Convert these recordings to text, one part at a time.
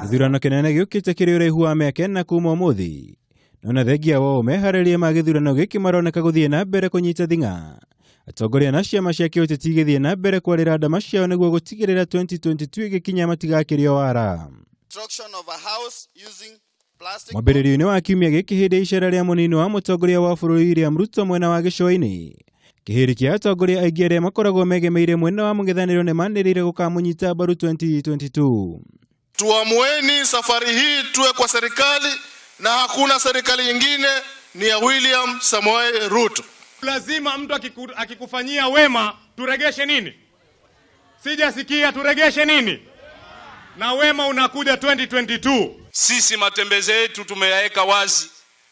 Gĩthurano kĩnene gĩũkĩte kĩrĩ ũraihu wa mĩaka 4 kuma ũmũthĩ. No na thengia wao meharĩria ma gĩthurano gĩkĩ maroneka gũthiĩ na mbere kũnyita thing'a. Atongoria na ciama cia kĩũteti igĩthiĩ na mbere kwarĩra ndama ciao nĩguo gũtigĩrĩra 2022 ĩgĩkinya matigakĩrio wara. Mwambĩrĩrio-inĩ wa kiumia gĩkĩ hĩndĩ ya icera rĩa mũnini wa mũtongoria wa bũrũri William Ruto mwena wa gĩcũa-inĩ, kĩhĩri kĩa atongoria aingĩ arĩa makoragwo megemeire mwena wa mũng'ethanĩro nĩ manĩrĩire gũkamũnyita mbaru 2022. Tuamueni safari hii tuwe kwa serikali na hakuna serikali nyingine ni ya William Samoei Ruto. Lazima mtu akikufanyia wema turegeshe nini? Sijasikia turegeshe nini? Na wema unakuja 2022. Sisi matembezi yetu tumeyaweka wazi.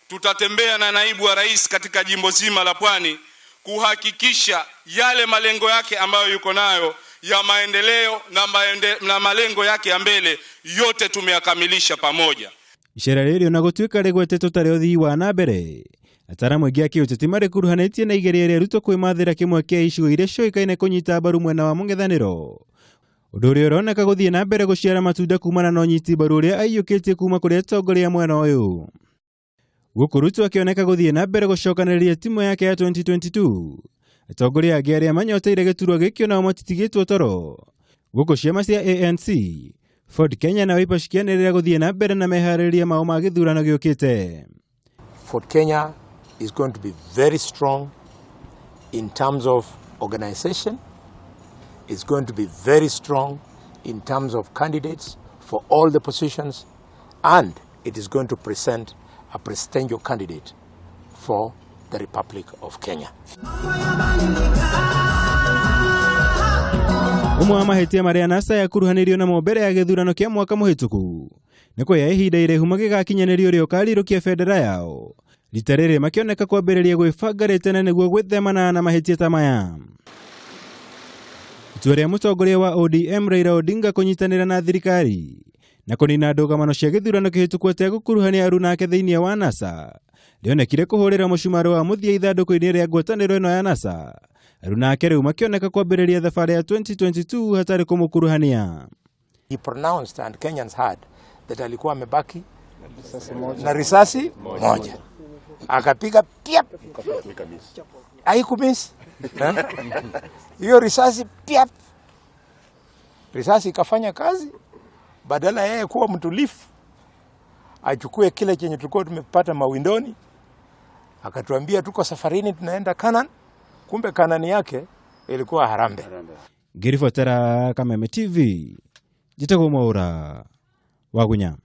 Tutatembea na naibu wa rais katika jimbo zima la Pwani kuhakikisha yale malengo yake ambayo yuko nayo ya maendeleo na malengo yake ya mbele yote tumeyakamilisha pamoja. Icera rĩrĩ ona gũtuĩka rĩgwetetwo ta rĩa ũthii wa na mbere, ataaramu aingĩ a kĩũteti marĩkuruhanĩtie na igeria rĩa Ruto kwĩmathĩra kĩmwe kĩa icigo iria ciũĩkaine kũnyita mbaru mwena wa mũng'ethanĩro. Ũndũ ũrĩa ũroneka gũthiĩ na mbere gũciara matunda kumana na ũnyiti mbaru ũrĩa aiyũkĩtie kuma kũrĩ atongoria mwena ũyũ. Gũkũ Ruto akĩoneka gũthiĩ na mbere gũcokanĩrĩria timu yake ya 2022. Atongoria angĩ arĩa manyoteire gĩturwa gĩkĩ onao matitigĩtwo toro. Gũkũ ciama cia ANC, Ford Kenya na Wiper cikĩanĩrĩra gũthiĩ na mbere na meharĩrĩria mao ma gĩthurano gĩũkĩte. Ford Kenya is going to be very strong in terms of organization. It's going to be very strong in terms of candidates for all the positions, and it is going to present a presidential candidate for the Republic of Kenya. Ũmwe wa mahĩtia marĩa NASA yakuruhanĩrio namo mbere ya gĩthurano kĩa mwaka mũhĩtũku nĩ kuoya ihinda iraihu magĩgakinyanĩria ũrĩa ũkarirũkia bendera yao. Rita rĩrĩ makĩoneka kwambĩrĩria gwĩbanga rĩ tene nĩguo gwĩthemana na mahĩtia ta maya. Itua rĩa mũtongoria wa ODM Raila Odinga kũnyitanĩra na thirikari na kũnina ndũgamano cia gĩthurano kĩhĩtũku ategũkuruhania aruna ake thĩinĩ wa NASA rĩonekire kũhũrĩra mũcumarĩ wa mũthia ithandũkũ-inĩ rĩa ngwatanĩro ĩno ya NASA. Aruna ake rĩu makĩoneka kwambĩrĩria thabarĩ ya 2022 hatarĩ kũmũkuruhania. He pronounced and Kenyans heard that alikuwa amebaki na risasi moja. Akapiga piap. Haikumiss. Hiyo risasi piap. Risasi ikafanya kazi. Badala yeye kuwa mtulifu achukue kile chenye tulikuwa tumepata mawindoni, akatuambia tuko safarini tunaenda Canaan, kumbe Canaan yake ilikuwa Harambee. Ngĩribotera Kameme TV, njĩtagwo Mwaũra wa Gunya.